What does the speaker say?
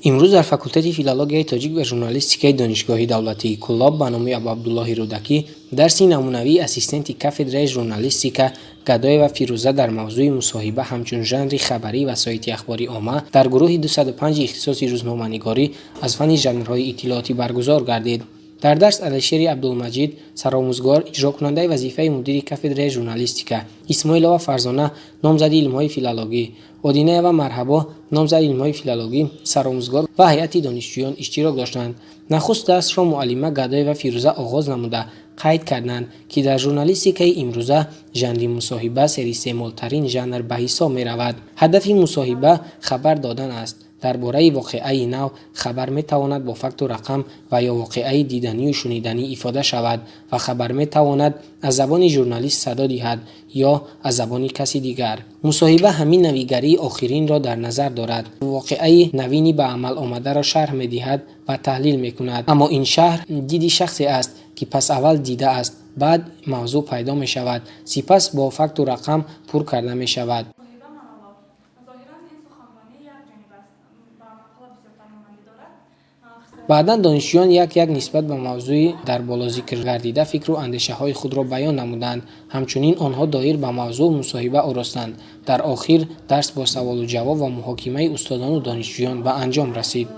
Имрӯз дар факултети филологияи тоҷик ва журналистикаи Донишгоҳи давлатии Кӯлоб ба номи Абуабдуллоҳи Рӯдакӣ дарси намунавии ассистенти кафедраи журналистика Гадоева Фирӯза дар мавзӯи «Мусоҳиба ҳамчун жанри хабарии васоити ахбори омма» дар гурӯҳи 205 ихтисоси рӯзноманигорӣ аз фанни жанрҳои иттилоотӣ баргузор гардид. Дар дарс Алишери Абдулмаҷид, саромӯзгор, иҷрокунандаи вазифаи мудири кафедраи журналистика, Исмоилова Фарзона, номзади илмҳои филологӣ, Одинаева Марҳабо, номзади илмҳои филологӣ, саромӯзгор ва ҳайати донишҷӯён иштирок доштанд. Нахуст дарсро муаллима Гадоева Фирӯза оғоз намуда, қайд карданд, ки дар журналистикаи имрӯза жанри мусоҳиба серистеъмолтарин жанр ба ҳисоб меравад. Ҳадафи мусоҳиба хабар додан аст дар бораи воқеаи нав. Хабар метавонад бо факту рақам ва ё воқеаи диданию шуниданӣ ифода шавад ва хабар метавонад аз забони журналист садо диҳад ё аз забони каси дигар. Мусоҳиба ҳамин навигарии охиринро дар назар дорад, воқеаи навини ба амал омадаро шарҳ медиҳад ва таҳлил мекунад. Аммо ин шарҳ диди шахсе аст, ки пас аввал дидааст, баъд мавзӯъ пайдо мешавад, сипас бо факту рақам пур карда мешавад. Мусоҳиба монолог. Зоҳиран, ин суханронӣ якҷониб аст, ба мақола бисёртар монандӣ дорад. Баъдан донишҷӯён як як нисбат ба мавзӯи дар боло зикр гардида фикру андешаҳои худро баён намуданд. Ҳамчунин онҳо доир ба мавзӯъ мусоҳиба оростанд. Дар охир дарс бо саволу ҷавоб ва муҳокимаи устодону донишҷӯён ба анҷом расид.